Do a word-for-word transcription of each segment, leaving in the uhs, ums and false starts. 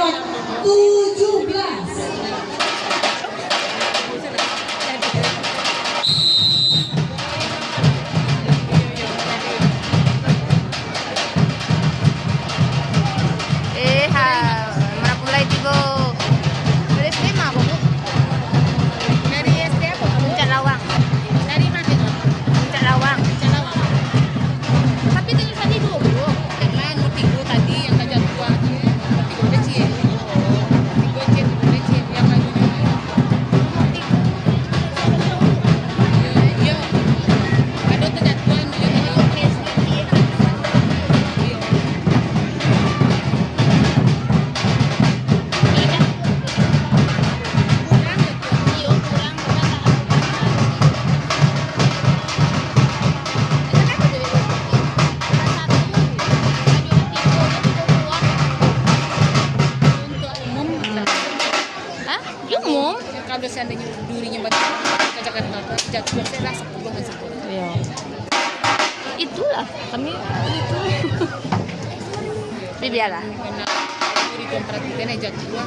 Tujuh belas. Eh, ha, mana pulai tigo? Dari S D ma, Bu? Dari S D apa? Puncak Lawang. Dari mana itu? Puncak Lawang. Puncak Lawang. Tapi tadi, tadi dua puluh. Yang lain tigo tadi yang tajatuah. Tigo kecil. Tigo kecil, tigo kecil. Yang lainnya. Iyo. Ado tajatuah, iyo, tadi. Iyo. Hah? Umum? Kalau seandainya durinya banyak ke Jakarta, jatuh saya rasa perlu masuk. Iya. Itulah, kami itu. Tapi biarlah. Karena duri kontrak kita nih jatuh.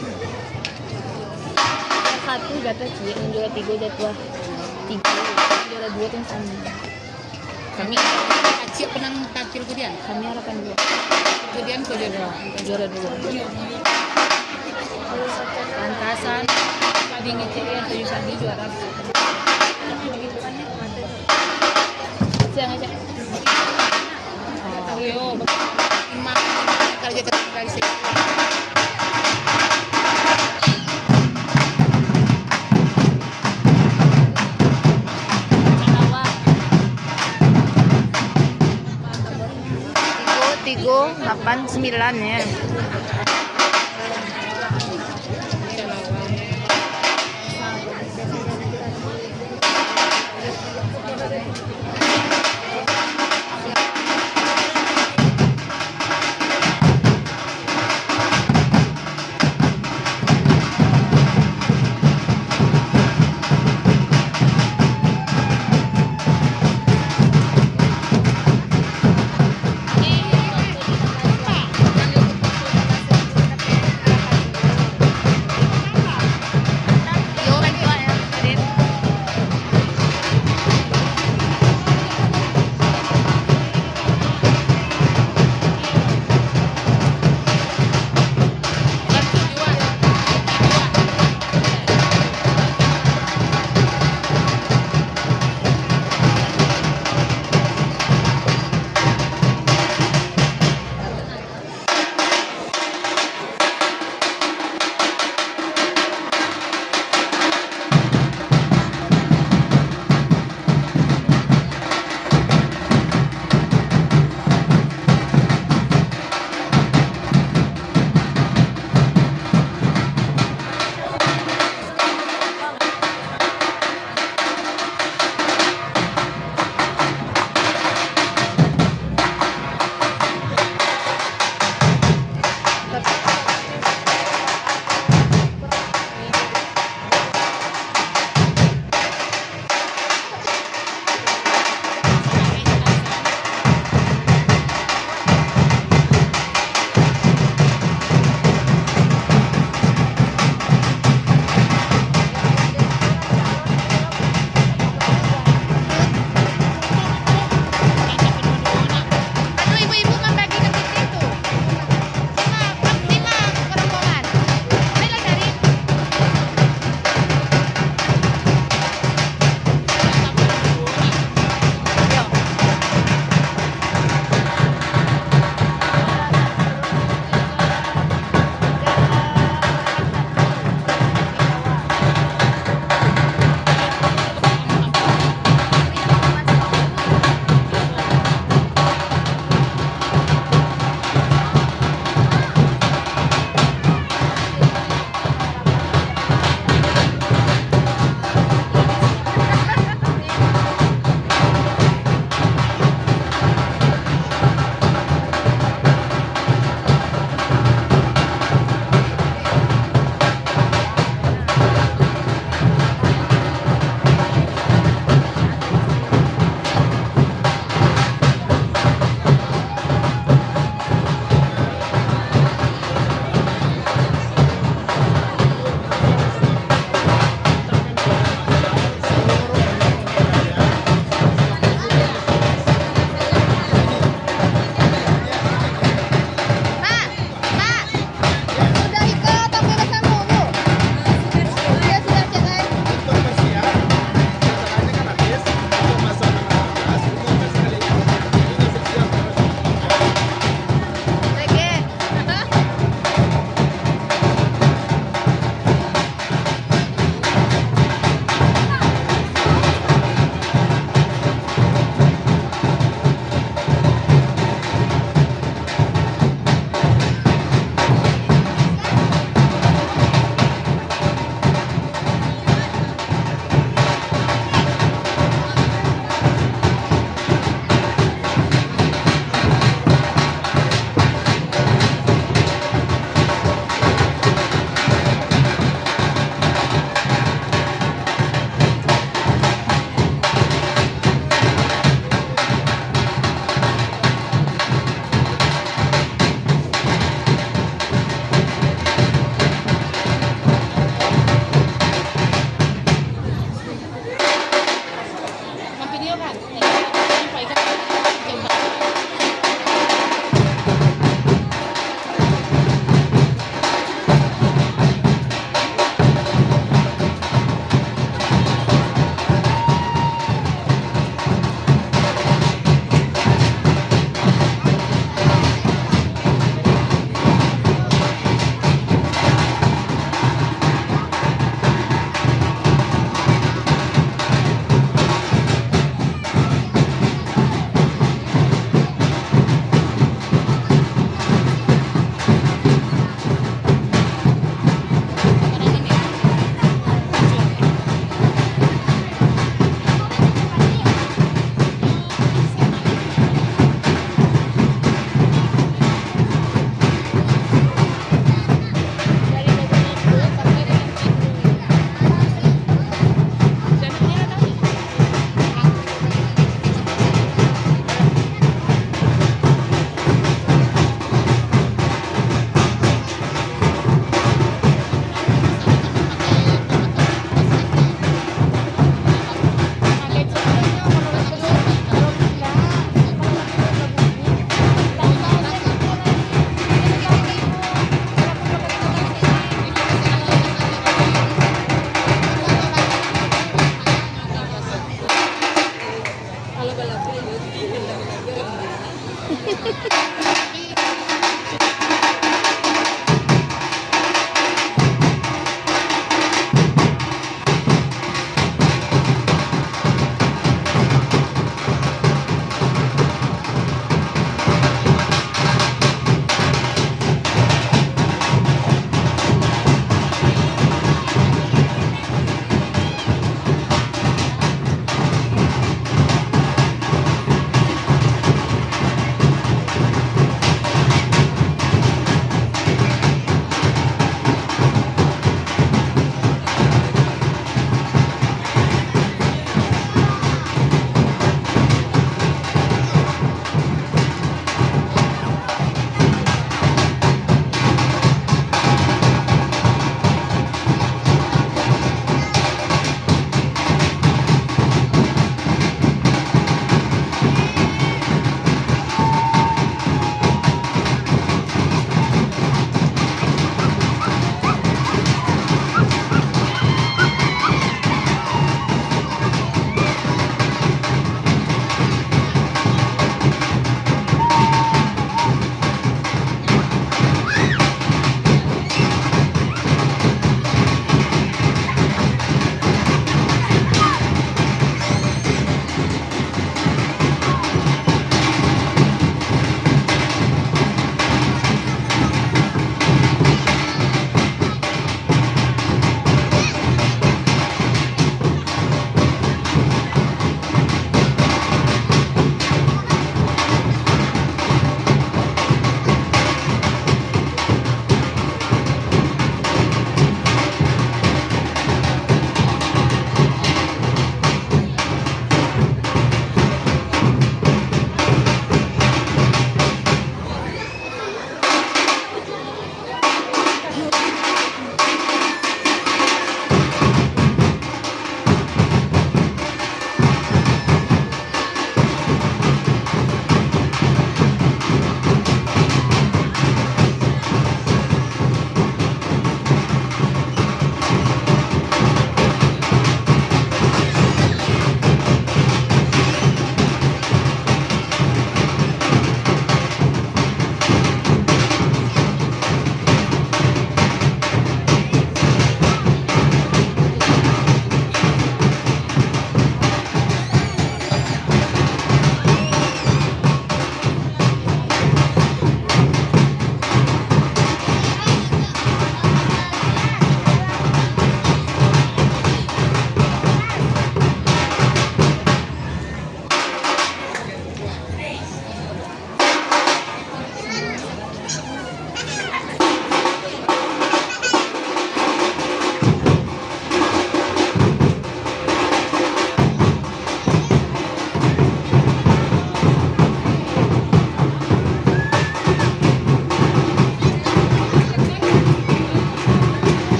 Satu jatuah ciek, yang juara tiga jatuah tiga, yang juara dua tu yang sama. Kami kacik penang takil kudian. Kami harapan dua. Kudian ko juara dua. Juara dua. Pantasan. Tadi ngecek ya, tujuh tadi juara. Siang aja. Tahu yo, imam, kalau dia tetap dari sini. Tigo, tigo, lapan, sembilan ya.